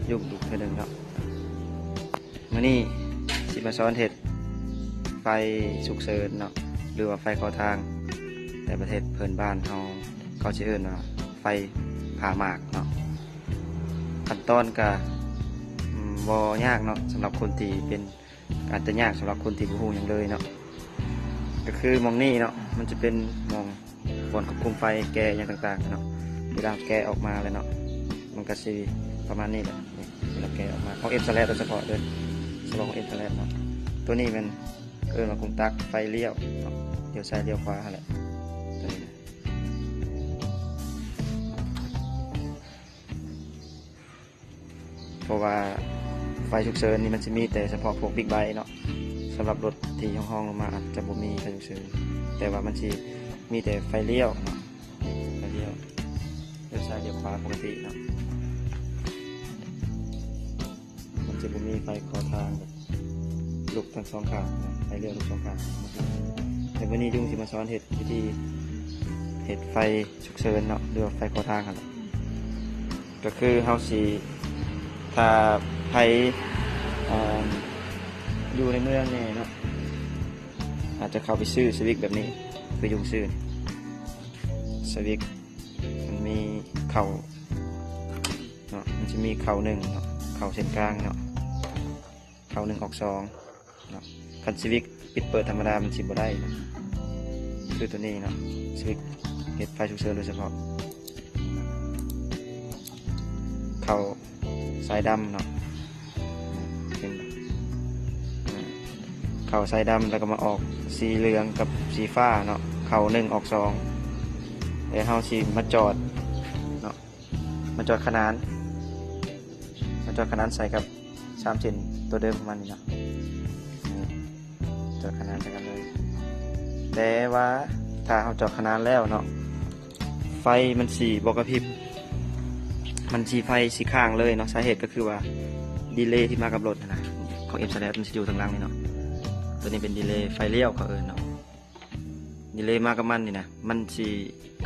ຢຸ້ມອີກເທື່ອໜຶ່ງເນາະ. ມື້ນີ້ຊິມາສອນເຮັດໄຟສຸກເສີນເນາະ ຫຼືວ່າໄຟຂໍທາງ ແຕ່ປະເທດເພື່ອນບ້ານເຮົາ ເຂົາຊິເອີ້ນວ່າໄຟຜ່າໝາກເນາະ. ຂັ້ນຕອນກະ ອືມ ບໍ່ຍາກເນາະ ສຳລັບຄົນທີ່ເປັນ ອາດຈະຍາກສຳລັບຄົນທີ່ບໍ່ຮູ້ຫຍັງເລີຍເນາະ. ກະຄືໝ່ອງນີ້ເນາະ ມັນຈະເປັນໝ່ອງບ່ອນຄວບຄຸມໄຟ ແກະຫຍັງຕ່າງໆເນາະ. ເວລາແກະອອກມາແລ້ວເນາະ ມັນກະຊິປະມານນີ້ແຫຼະ. ນີ້ ເວລາແກະອອກມາ ຂອງເອັມສະແລັດໂດຍສະເພາະເດີ ສະເພາະຂອງເອັມສະແລັດເນາະ. ໂຕນີ້ແມ່ນເອີ້ນວ່າກົງຕັກໄຟລ້ຽວເນາະ ລ້ຽວຊ້າຍລ້ຽວຂວາຫັ້ນແຫຼະ ໂຕນີ້ນະ. ເພາະວ່າໄຟສຸກເສີນນີ້ມັນຊິມີແຕ່ສະເພາະພວກບິກໄບເນາະ, ສຳລັບລົດທີ່ຮອງໆລົງມາອາດຈະບໍ່ມີໄຟສຸກເສີນ, ແຕ່ວ່າມັນຊິມີແຕ່ໄຟລ້ຽວເນາະ, ໄຟລ້ຽວ, ລ້ຽວຊ້າຍລ້ຽວຂວາປົກກະຕິເນາະ. ມັນຈະບໍ່ມີໄຟຂໍທາງແບບລຸກທັງສອງຂ້າງເນາະ, ໄຟລ້ຽວລຸກສອງຂ້າງ. ແຕ່ມື້ນີ້ລຸງຊິມາສອນເຮັດວິທີເຮັດໄຟສຸກເສີນເນາະ ຫຼືວ່າໄຟຂໍທາງຫັ້ນແຫຼະ. ກໍຄືເຮົາຊິ ຖ້າໃຜ ເອີ່ມ ຢູ່ໃນເມືອງແດ່ເນາະ ອາດຈະເຂົ້າໄປຊື້ສະວິກແບບນີ້ ຄືຢູ່ຊື້ນີ້ ສະວິກ ມັນມີເຂົ້າເນາະ, ມັນຊິມີເຂົ້າໜຶ່ງເນາະ ເຂົ້າເສັ້ນກາງເນາະ. ເຂົ້າໜຶ່ງອອກສອງເນາະ. ຄັນສະວິກປິດເປີດທຳມະດາມັນຊິບໍ່ໄດ້ເນາະ, ຄືໂຕນີ້ເນາະ ສະວິກເຮັດໄຟສຸກເສີນໂດຍສະເພາະ. ເຂົ້າສາຍດຳເນາະ ເຫັນບໍ່? ເຂົ້າສາຍດຳ ແລ້ວກໍມາອອກສີເຫຼືອງກັບສີຟ້າເນາະ, ເຂົ້າໜຶ່ງອອກສອງ. ແລ້ວເຮົາຊິມາຈອດເນາະ ມາຈອດຂະໜານ ມາຈອດຂະໜານໃສ່ກັບສາມເສັ້ນຕົວເດີມຂອງມັນນີ້ເນາະ, ນີ້ ຈອດຂະໜານໃສ່ກັນເລີຍ. ແຕ່ວ່າຖ້າເຮົາຈອດຂະໜານແລ້ວເນາະ ໄຟມັນຊິບໍ່ກະພິບ, ມັນຊິ ໄຟຊິຄ້າງເລີຍເນາະ. ສາເຫດກໍຄືວ່າດີເລທີ່ມາກັບລົດຫັ້ນນະ ຂອງເອັມສະແລັດ ມັນຊິຢູ່ທາງຫຼັງນີ້ເນາະ, ໂຕນີ້ເປັນດີເລໄຟລ້ຽວເຂົາເອີ້ນເນາະ. ດີເລມາກັບມັນນີ້ນະ ມັນຊິ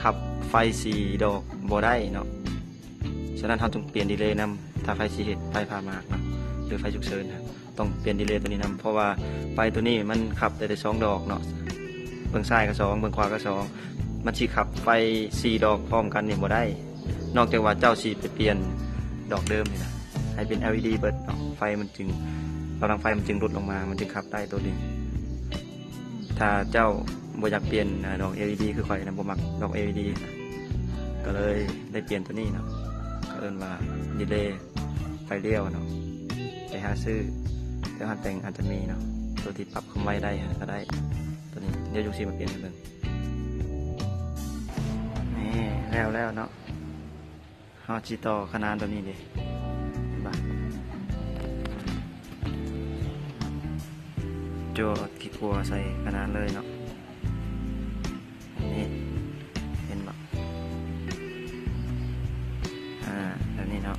ຂັບໄຟສີ່ດອກບໍ່ໄດ້ເນາະ. ສະນັ້ນເຮົາຕ້ອງປ່ຽນດີເລນຳ ຖ້າໃຜຊິເຮັດໄຟຜ່າໝາກເນາະ ຫຼືໄຟສຸກເສີນນະ ຕ້ອງປ່ຽນດີເລໂຕນີ້ນຳ, ເພາະວ່າໄຟໂຕນີ້ມັນຂັບໄດ້ແຕ່ສອງດອກເນາະ, ເບື້ອງຊ້າຍກໍສອງ ເບື້ອງຂວາກໍສອງ. ມັນຊິຂັບໄຟສີ່ດອກພ້ອມກັນນີ້ບໍ່ໄດ້ ນອກຈາກວ່າເຈົ້າຊິໄປປ່ຽນດອກເດີມນີ້ນະ ໃຫ້ເປັນແອລອີດີເບິດເນາະ, ໄຟມັນຈຶ່ງ ກຳລັງໄຟມັນຈຶ່ງຫຼຸດລົງມາ ມັນຈຶ່ງຂັບໄດ້ໂຕນີ້. ຖ້າເຈົ້າບໍ່ຢາກປ່ຽນ ອາ ດອກແອລອີດີ ຄືຂ້ອຍນະ ບໍ່ມັກດອກແອລອີດີ ກໍເລີຍໄດ້ປ່ຽນໂຕນີ້ເນາະ, ເຂົາເອີ້ນວ່າດີເລໄຟລ້ຽວເນາະ. ໄປຫາຊື້ແຖວຮ້ານແຕ່ງອາດຈະມີເນາະ, ໂຕທີ່ປັບຄວາມໄວໄດ້ຫັ້ນກໍໄດ້ ໂຕນີ້. ດຽວຈຸງຊິມາປ່ຽນໃຫ້ເບິ່ງ. ນີ້ ແລ້ວແລ້ວເນາະ. ເຮົາຊິຕໍ່ຂະໜານໂຕນີ້ເດ້ ເຫັນບໍ່? ຈອດຂີ້ກົວໃສ່ຂະໜານເລີຍເນາະ, ນີ້ ເຫັນບໍ່? ອາ ແບບນີ້ເນາະ.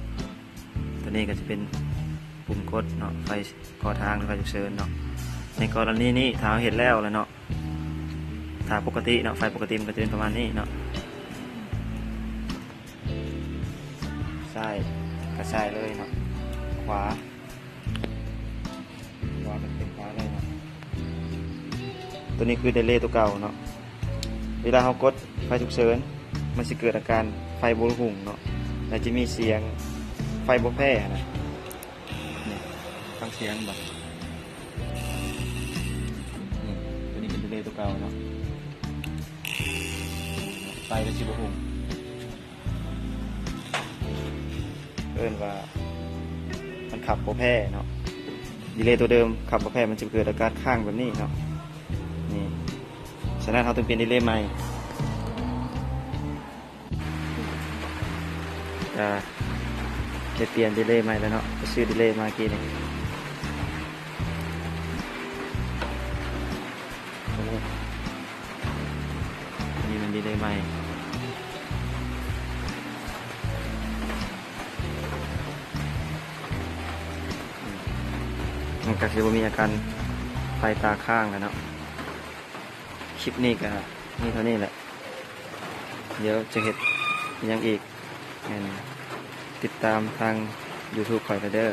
ໂຕນີ້ກໍຈະເປັນປຸ່ມກົດເນາະ, ໄຟຂໍທາງ ຫຼືໄຟສຸກເສີນເນາະ. ໃນກໍລະນີນີ້ ຖ້າເຮົາເຮັດແລ້ວແລ້ວເນາະ ຖ້າປົກກະຕິເນາະ ໄຟປົກກະຕິມັນກໍຈະເປັນປະມານນີ້ເນາະ, ຊ້າຍກໍຊ້າຍເລີຍເນາະ, ຂວາ ຂວາກໍເປັນຂວາເລີຍເນາະ. ໂຕນີ້ຄືດີເລໂຕເກົ່າເນາະ, ເວລາເຮົາກົດໄຟສຸກເສີນ ມັນຊິເກີດອາການໄຟບໍ່ຮຸ່ງເນາະ ແລະ ຈະມີສຽງໄຟບໍ່ແພ້ຫັ້ນນະ. ນີ້ ຟັງສຽງບໍ່? ນີ້ ໂຕນີ້ເປັນດີເລໂຕເກົ່າເນາະ, ໄຟກໍຊິບໍ່ຮຸ່ງ. ເອີ້ນວ່າມັນຂັບບໍ່ແພ້ເນາະ, ດີເລໂຕເດີມຂັບບໍ່ແພ້ ມັນຈະເກີດອາການຄ້າງແບບນີ້ເນາະ. ນີ້ ສະນັ້ນເຮົາຕ້ອງປ່ຽນດີເລໃໝ່. ກະໄດ້ປ່ຽນດີເລໃໝ່ແລ້ວເນາະ, ໄປຊື້ດີເລມາກີ້ນີ້. ໂອ້ ອັນນີ້ແມ່ນດີເລໃໝ່. ມັນກະຊິບໍ່ມີອາການໄຟຕາຄ້າງແລ້ວເນາະ. ຄລິບນີ້ກະມີເທົ່ານີ້ແຫຼະ. ດຽວຈະເຮັດອີ່ຫຍັງອີກ ແມ່ນຕິດຕາມທາງ YouTube ຂ້ອຍແດ່ເດີ.